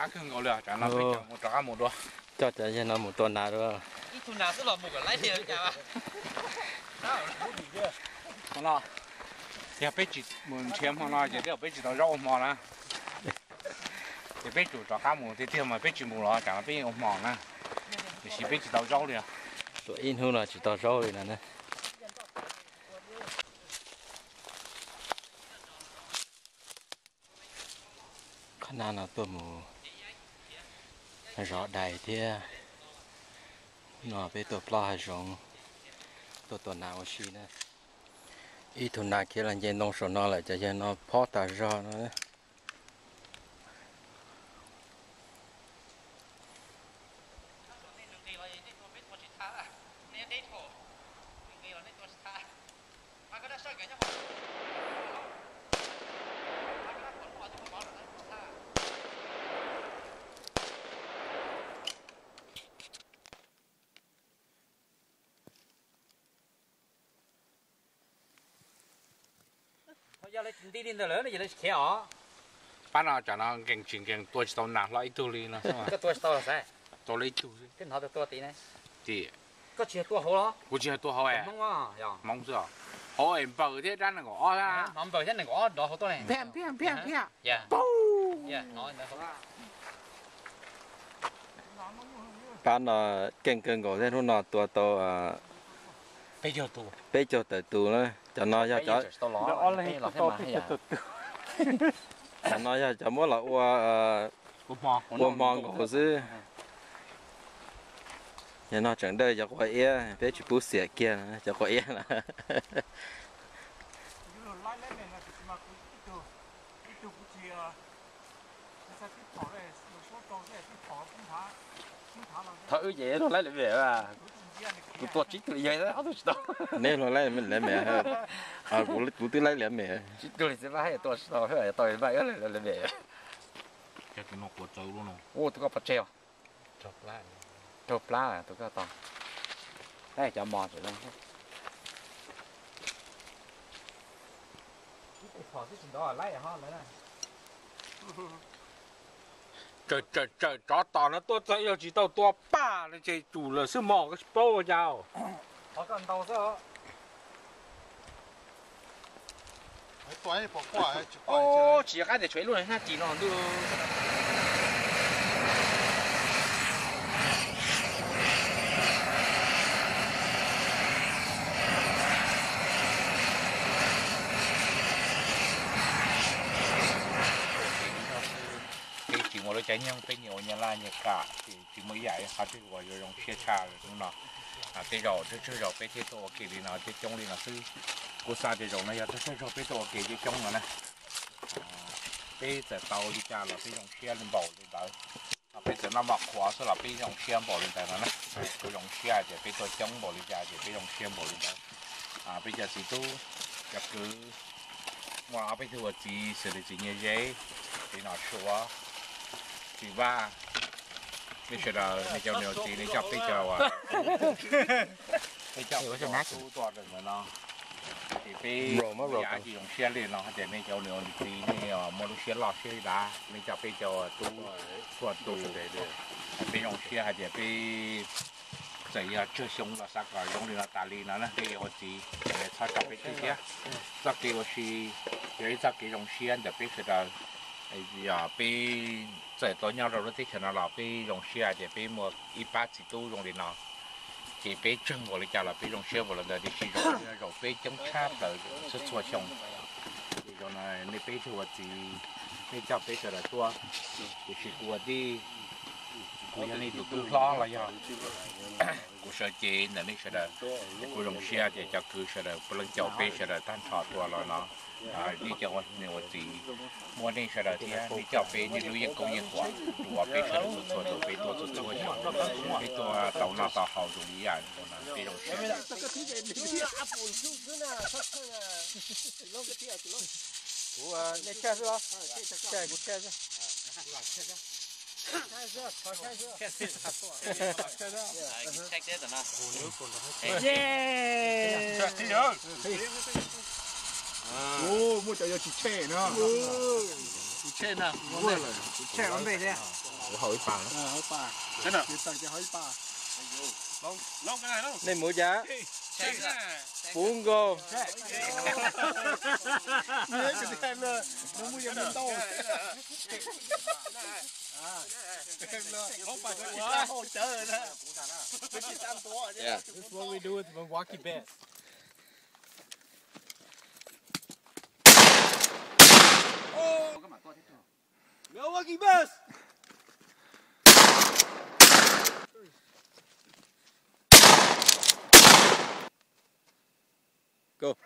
Kawg nkaus li, tsam no peb mus rov qab mus dua. Coj cov yawg no mus tua nas dua. Yog peb tsis mus nrhiav hmo no ces tej zaum peb tsis tau zaub ua hmo na. Ces peb tsum rov qab mus tiag tiag mas peb tsis mus los tsam no peb yeej ua hmo na. Tiam sis peb tsis tau zaub li. Tua ib hnub no tsis tau zaub li no na. Qhov no no tuaj mus zov dais thiab. No peb tuaj plob hav zoov, tuaj tua nas ua si na. Ib tug nas khiav los nce ntoo saum no lawm, cov yawg no phob tas zog no. Yog lawv tsis nti li ntawd lawm no ces lawv tsis khiav os. Pab no tsam no nkees tsis nkees tua tsis tau nas hlo ib tug li no. Koj tua tsis tau los xav? Tua li ib tug xwb. Twb hnov tua tua tid ne. Tiam koj tsis yog tua hauv los? Kuv tsis yog tua hauv es. Hmoob xwb os. Hauv es npawg thiab dab nees nkaum ob. Hnov npawg thiab nees nkaum ob nrov hauv tuaj ne. Phiaj phiaj phiaj phiaj. Pab no keej kawg nkaus thiab, hnub no tua tau peb caug tawm tus na. Cov no yog cov, cov no yog cov muab los ua, ua hmo nkaus xwb. Yog no tseem dawj cov quav iab, peb tsis pub xiam kiag cov quav iab na. Thov wb ces luag laib lawv me, kuv tua tsib tug yawg ob tug tsis tau. Neb luag laib lawv me, kuv twb laib lawv me. Tsib tug li txiv vaj tua tsis tau, tau vaj lawv me. Ua tus koj pov tseg os. Raug plab tus koj tau. Cov mos Tsawm tsawm tsov tom no tuaj txog yog tsis tau tua paj no ces tsum lawm xwb mog, koj tsis paub ua cas. Tsis qab tias tshuav ib lub hnab ris no ntuj. Peb tsis muaj lub caij nyoog, peb nyias ua nyias laj nyias kam, ces tsis muaj ib yam qhov twg uas yuav zoo siab tshaj hnub no. Tej zaum tsawg tsawg zaus peb thiaj tuaj ua ke li no thiab coob li no xwb. Kuv xav tias zaum no yog tsawg tsawg zaus peb tuaj ua ke coob coob no na. Peb txawm tau li cas los peb zoo siab npaum li ntawd. Peb txawm noj mov qhuav xwb los peb zoo siab npaum li ntawd no na. Kuv zoo siab hais tias peb tuaj coob npaum li cas ces peb zoo siab npaum li ntawd. Peb cov txiv tub, cov kwv, muaj ob peb tug ua txiv xws li txiv Nyiaj Zeb, txiv Nom Suav, txiv Vaj, nej sawv daws nej cov niam txiv nej coj peb cov, nej coj peb cov tub tuaj ntawm no. Ces peb yam tsis zoo siab li no hais tias nej cov niam txiv nej muaj lub siab loj siab dav, nej coj peb cov tub tuaj tu. Peb zoo siab hais tias peb txawm yog tsawg xyoo los xav kom zoo li no tas li no na, peb yuav ua txiv txhob tso peb tseg thiab. Txoj kev ua si yog ib txoj kev zoo siab ntawm peb sawv daws. Yog peb txawm tuaj nyob rau lub teb chaws no los peb zoo siab hais tias peb muaj ib pab txiv tub zoo li no. Ces peb tsawg npaum li cas los peb zoo siab npaum li ntawd, tiam sis zaum no yog zaum peb coob tshaj plaws txhua txhua xyoo. Ces zaum no nej peb tsawg ua txiv, nej coj peb sawv daws tuaj, tiam sis kuv ua tij, kuv yog nej tus tub hlob los yog kuv sawv cev ntawm nej sawv daws. Kuv zoo siab tias cov kwv sawv daws puav leej caum peb sawv daws tag nrho tuaj los no. Nej cov niam ua txiv, muaj nej sawv daws thiab nej coj peb nej lub yeej koob yeej huam rau peb sawv daws txhua txhua tus, peb tuaj txhua txhua xyoo, peb tuaj tau noj tau haus zoo li yam no, peb zoo siab. Kuv, nej tshaj xwb los? Tshaj, kuv tshaj xwb. Muaj cov yuav tsis tshaj no. Ua lawm, kuv tshem ob npe thiab. Kuv haus ib pas. Ua pas. Ces tawm ces haus ib pas. Nej mus cas? Puv nkaus. That's what we do with Milwaukee Bears. Milwaukee Bears. Go.